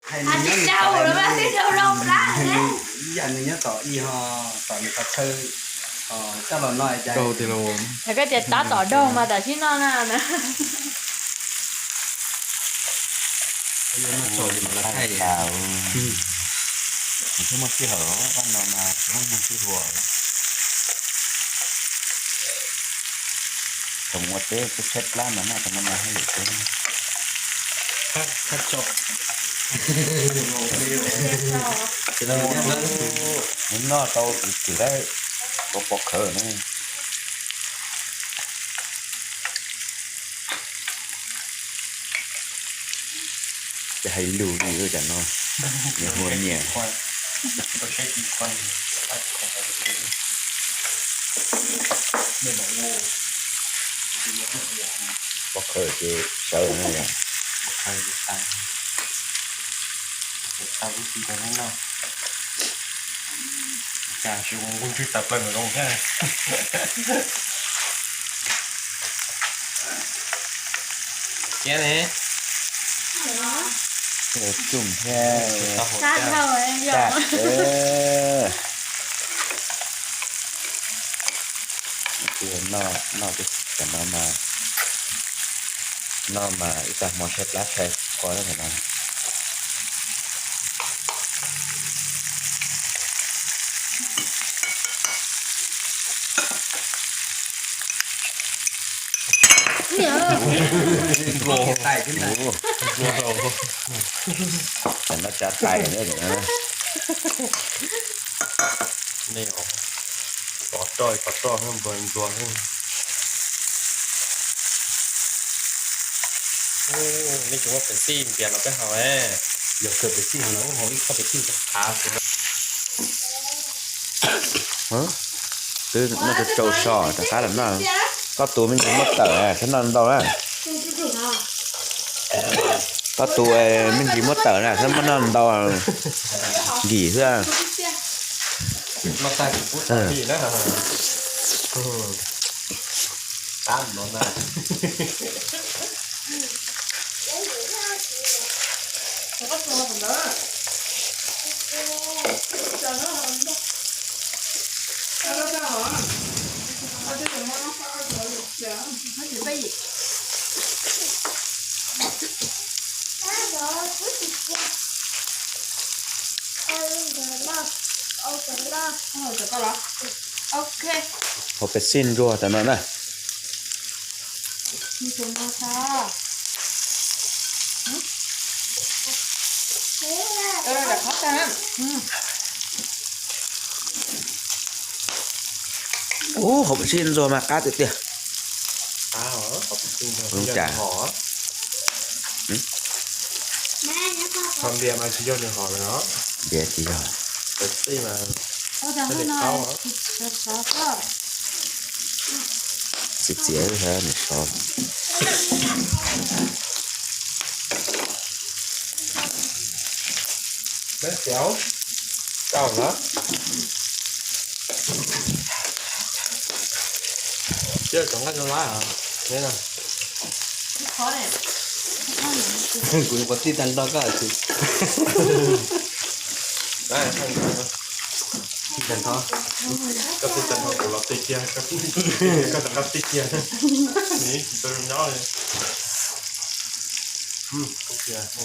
Ib yam nws nyob tom ib ho, tom nws qhov chaw, ho coj los no cas. Koj tias tab tom daug mas tam sim no na. Thiab muaj sij hawm no mas kuv muaj sij hawm. Thaum mus ua teb tshaib plab mas noj cov no mas haj yam tseeb. Noj tau tus twm lawm, ua pov khawv ne. Ces hais lus li ua cas no, nyias hu nyias. Pov khawv ces sawv no yom. Tsuj thiab. Noj, noj cov no mas, noj mas ib tag hmo tshaib plab tshaib kua na no. Ua, ua rau, tam no tsa tais na. Nej os, qov roj qov roj npua npua. Nej tsis muab pem xij npias los peb haus. Yog kawg pem xij no, haus ib khob pem xij txog qhav xwb. Twb noj tsau tsau so rov qab los noj. Koj tus me ntsis muab tawm thiab noj ntau na. Koj tus me ntsis muab tawm na thiab muab noj ntau, nkim xwb. Haus pem xij ntsuag tam no na. Ub, haus pem xij ntsuag mas qab tiag tiag. Zoo cas? Npias tsis yog. Txiav txiav nws sov. Kuv yuav tij tag nrho koj tsis. Tij tag nrho. Koj tij tag nrho kuv los tij kiag, koj rov qab tij kiag. Nws tsis tau nyob li.